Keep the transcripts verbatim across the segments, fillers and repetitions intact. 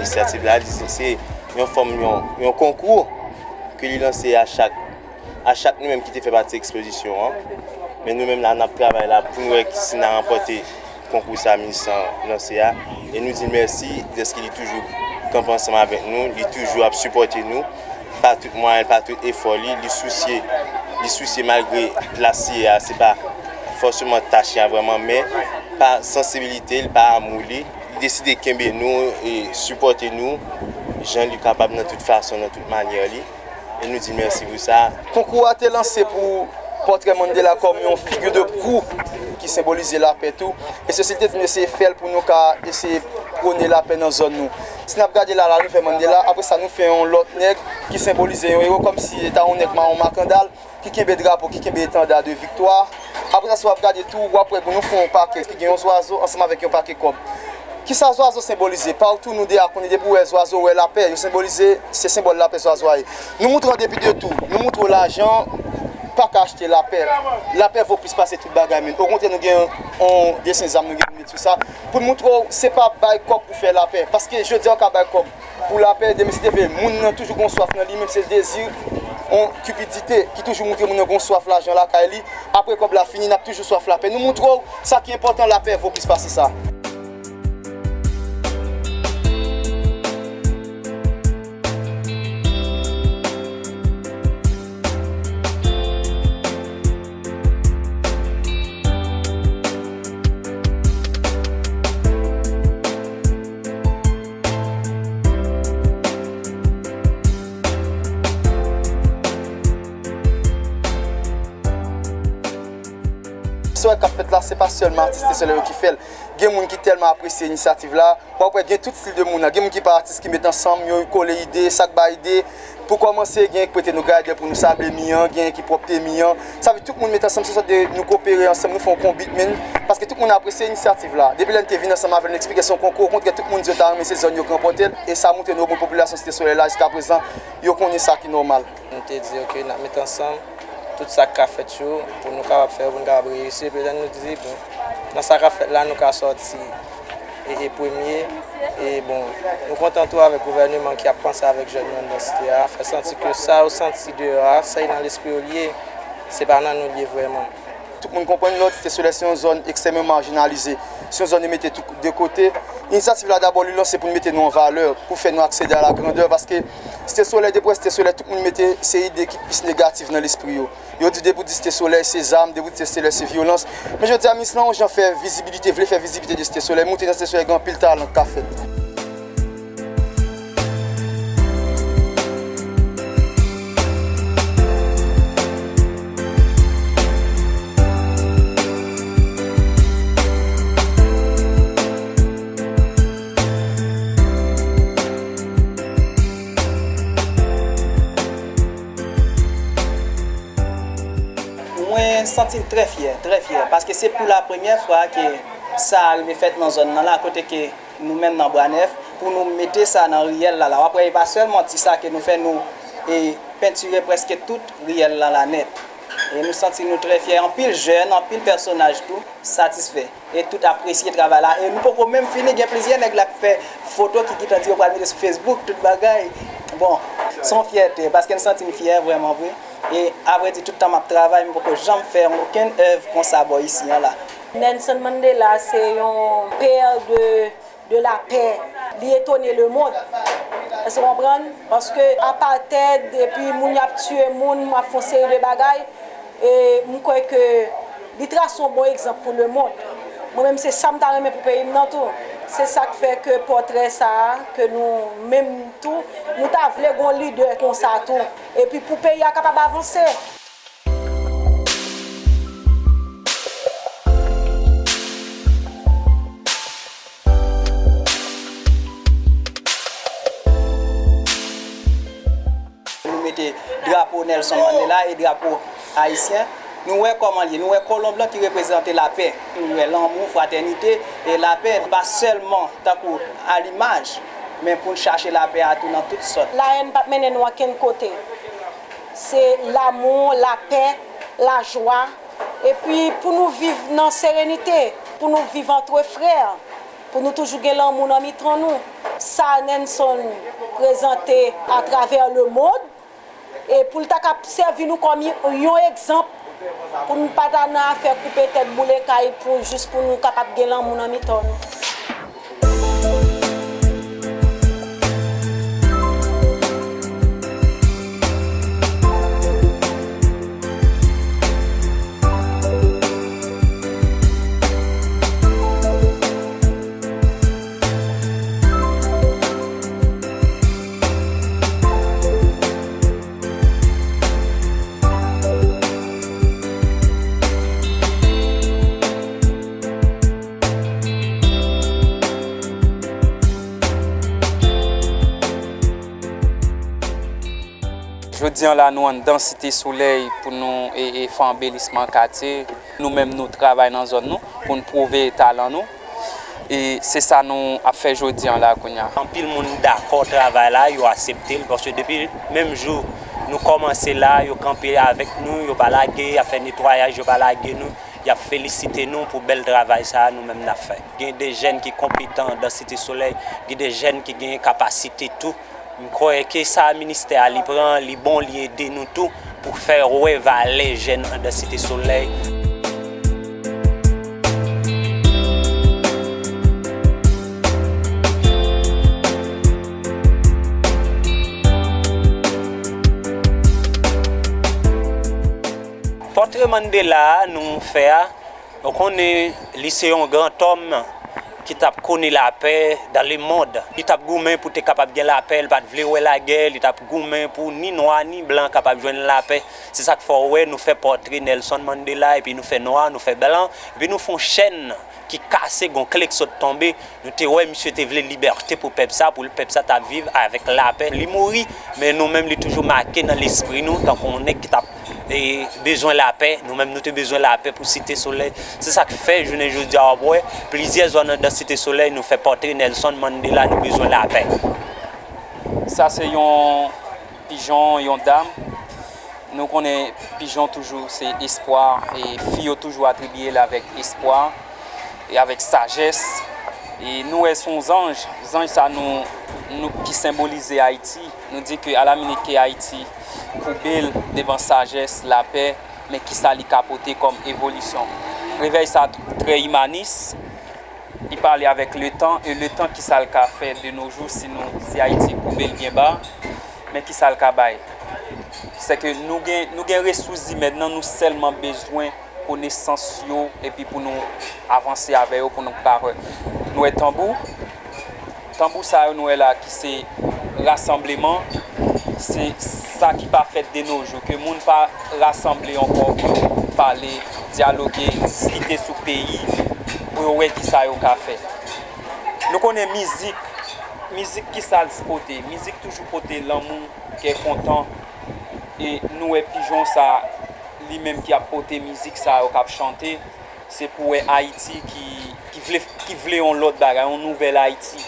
Inisyativ la, li se yon fòm, yon, yon konkou ke li lanse a chak, a chak nou menm ki te fè pati ekspozisyon an. Men nou menm la, n ap travay la pou nou wè si n a ranpòte konkou sa minis lan lanse a. E nou di l mèsi dèske li toujou kanpe ansanm avèk nou, li toujou ap sipòte nou pa tout mwayen, pa tout efò li, li sousye, li sousye malgre plas li ye a, se pa fòseman tach li a vrèman, men pa sansibilite li, pa amou li, li deside kenbe nou e sipòte nou jan li kapab nan tout fason, nan tout manyè li. E nou di mèsi pou sa. Konkou a te lanse pou pòtrè Mandela kòm yon figi de proue ki senbolize lapè tou. E Cecil te di nou eseye fè l pou nou ka eseye pwone lapè nan zòn nou. Si n ap gade la, la nou fè Mandela, apre sa nou fè yon lòt nèg ki senbolize yon ewo kòmsi se ta yon nèg mawon makandal ki kenbe drapo, ki kenbe etanda de viktwa. Apre sa, si w ap gade tou, w ap wè nou fè yon pake ki gen yon zwazo ansanm avèk yon pake kòb. Kisa zwazo senbolize? Patou nou deja konnen depi w wè zwazo, w wè lapè, yo senbolize, se senbòl lapè zwazo a ye. Nou moutre w an depi de tou, nou moutre w lajan pa ka achte lapè. Lapè vo plis pase tout bagay menm. Okontrè, nou gen yon desen zam nou gen pou met sou sa. Pou n moutre w, se pa bay kòb pou fè lapè. Paske jodi a w ka bay kòb pou lapè, demen si Dye vle, moun nan toujou gon swaf nan li, menm se dezi, yon kipidite ki toujou moutre moun nan gon swaf lajan lakay li. Apre kòb la fini, n ap toujou swaf lapè. Nou moutre w sa ki enpòtan, lapè vo plis pase sa. Sa k ap fèt la, se pa sèlman atis Site Solèy yo ki fè l. Gen moun ki tèlman apresye inisyativ la. W ap wè gen tout stil de moun nan. Gen moun ki pa atis ki met ansanm, yo kole ide, sa k bay ide. Pou kòmanse, gen ki prete nou grayder pou nou sable mi an, gen ki pwòpte mi an. Sa vle tout moun met ansanm, se sòt de nou kopere ansanm, nou fè yon commitment. Paske tout moun apresye inisyativ la. Depi lè n te vin ansanm avè l, n eksplike se yon konkou, okontrè, tout moun di yo ta renmen se zòn yo ki ranpòte l. E sa moutre nou omoun popilasyon Site Solèy la, jiskaprezan, yo konnen sa ki nòmal. Nou te di, oke, n ap met ansanm tout sa k ka fèt yo pou nou kapab fè yo, pou nou kapab reyisi. Epi lè nou di, bon, nan sa k ap fèt la, nou ka sòti e, e premye. E, bon, nou kontan tou avèk gouvèneman ki ap panse avèk jèn yo anndan site a, fè santi ke sa yo santi deyò a, sa ki nan lespri yo l ye, se pa nan nou l ye vrèman. Tout moun konprann Nòd Site Solèy se yon zòn ekstrèmman majinalize, se yon zòn yo mete tout de kote. Inisyativ la dabò li lanse pou n mete nou an valè, pou fè nou aksede a la grandè, paske Site Solèy, depi w wè Site Solèy, tout moun mete se ide ki plis negatif nan lespri yo. Yo di depi w di Site Solèy se zam, depi w di Site Solèy se vyolans. Men jodi a, minis lan yon jan fè vizibilite, vle fè vizibilite de Site Solèy, moutre nan Site Solèy gen anpil talan k ka fèt. Mwen santi m trè fyè, trè fyè, paske se pou la premyè fwa ke sa rive fèt nan zòn nan la, kote ke nou menm nan Bwa Nèf, pou nou mete sa nan riyèl la la. W ap wè, e pa sèlman ti sa ke nou fè, nou, e, pentire prèske tout riyèl la la nèt. E nou santi nou trè fyè. Anpil jèn, anpil pèsonaj tou satisfè. E tout apresye travay la. E nou poko menm fini, gen plizyè nèg la k fè foto ki gentan di yo pral mete sou Facebook, tout bagay. Bon, se yon fyète, paske n santi n fyè vrèman vre. E avrèdi, tout tan m ap travay, m poko janm fè okenn èv konsa bò isi an la. Nelson Mandela se yon pè de, de lapè. Li etone lemonn. Èske w konprann? Paske apartheid, epi moun y ap tiye moun, ap fè yon seri de bagay, e m kwè ke li trase yon bon egzanp pou lemonn. Mwen menm, se sa m ta renmen pou peyi m nan tou. Se sa k fè ke pòtrè sa a, ke nou menm tou, nou ta vle gon lidè konsa tou. Epi pou peyi a kapab avanse. Nou mete drapo Nelson Mandela e drapo ayisyen. Nou wè kòman l ye. Nou wè kolon blan ki reprezante lapè. Nou wè lanmou, fratènite e lapè. Pa sèlman tankou alimaj, men pou n chache lapè a tou nan tout sòt. Lahèn p ap mennen nou okenn kote. Se lanmou, lapè, lajwa. Epi pou nou viv nan serenite, pou nou viv antre frè. Pou nou toujou gen lanmou nan mitan nou. Sa Nelson prezante atravè lemonn, e pou l ta kab sèvi nou kòm yon egzanp, pou nou pa ta nan afè koupe tèt, boule kay, pou jis pou nou kapab gen lanmou nan mitan nou. Jodi an la, nou anndan Site Solèy pou nou e, e fè anbelisman katye. Nou menm, nou travay nan zòn nou pou n pwouve talan nou. E se sa nou ap fè jodi an la kounye a. Anpil moun dakò travay la, yo aksepte l, paske depi menm jou nou kòmanse la, yo kanpe avèk nou, yo pa lage, y ap fè netwayaj, yo pa lage nou, y ap felisite nou pou bèl travay sa a nou menm n ap fè. Gen de jèn ki konpetan anndan Site Solèy, gen de jèn ki gen kapasite tou. M kwè ke sa ministè a li pran, li bon, li ede nou tou pou fè wè valè jèn anndan Site Solèy. Pòtre Mandela a nou fè a, ou konnen li se yon grandòm ki t ap kone lapè dans le monde. Li t ap goumen pou te kapab gen lapè, li pa t vle wè lagè, li t ap goumen pou ni nwa ni blan kapab jwenn lapè. Se sa k fè w wè nou fè pòtre Nelson Mandela, epi nou fè nwa, nou fè blan, epi nou fè yon chèn ki kase, gon kle k sot tonbe. Nou te wè misye te vle libète pou pèp sa, pou pèp sa ta viv avèk lapè. Li mouri, men nou menm li toujou make nan lespri nou, tankou yon nèg ki t ap e bezwen lapè, nou menm nou te bezwen lapè pou Site Solèy. Se sa k fè jounen jodi a w ap wè plizyè zòn anndan Site Solèy nou fè pòtre Nelson Mandela, nou bezwen lapè. Sa se yon pijon, yon dam. Nou konnen pijon toujou se espwa, e fi yo toujou atribiye l avèk espwa e avèk sajès. E nou wè se yon zanj, zanj sa nou, nou ki senbolize Ayiti. Nou di ke alaminit ke Ayiti koube l devan sajès, lapè, men kisa li ka pote kòm evolisyon. Revèy sa trè imanis, li pale avèk letan, e letan kisa l ka fè de nos jours si nou, si Ayiti koube l byen ba, men kisa l ka bay. Se ke nou gen, nou gen resous imèn nan, nou sèlman bezwen konesans yo, epi pou nou avanse avè yo, pou nou ka fè. Nou wè tanbou, tanbou sa yo nou wè la ki se rasanbleman, se sa ki pa fèt de nos jours, ke moun pa rasanble ankò pou yo pale, dyaloge, diskite sou peyi, pou yo wè kisa yo ka fè. Nou konnen mizik, mizik kisa l pote? Mizik toujou pote lanmou, kè kontan, e nou wè pijon sa, li menm ki ap pote mizik sa yo k ap chante, se pou wè Ayiti ki, ki vle, ki vle yon lòt bagay, yon nouvèl Ayiti.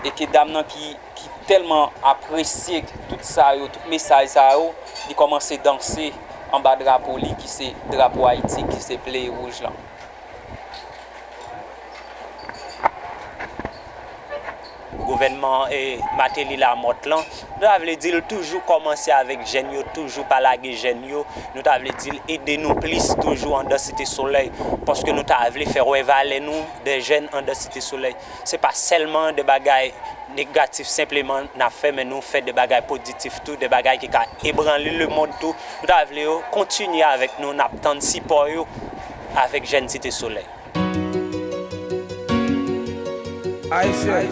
E ke dam nan ki, ki tèlman apresye tout sa yo, tout mesaj sa yo, li kòmanse danse anba drapo li, ki se drapo Ayiti, ki se pli wouj lan. Gouvènman, e, Martelly Lamothe lan, nou ta vle di l toujou kòmanse avèk jèn yo, toujou pa lage jèn yo. Nou ta vle di l ede nou plis toujou anndan Site Solèy, paske nou ta vle fè wè valè nou de jèn anndan Site Solèy. Se pa sèlman de bagay negatif senpleman n ap fè, men nou fè de bagay pozitif tou, de bagay ki ka ebranle lemonn tou. Nou ta vle yo kontinye avèk nou, n ap tann sipò yo avèk jèn Site Solèy. Ayisyen,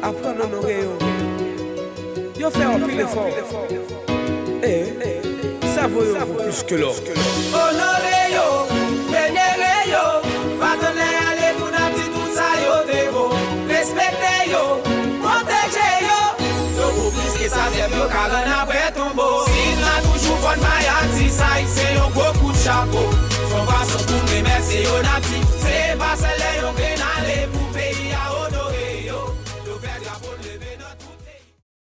aprann onore yo. Yo fè anpil efò. E, sèvo yo vo plis ke lò. Onore yo, venere yo, pa tann lè ale pou n ap di tout sa yo te vo. Respekte yo, pwoteje yo. Yo vo plis ke sa zèv yo ka rann apre.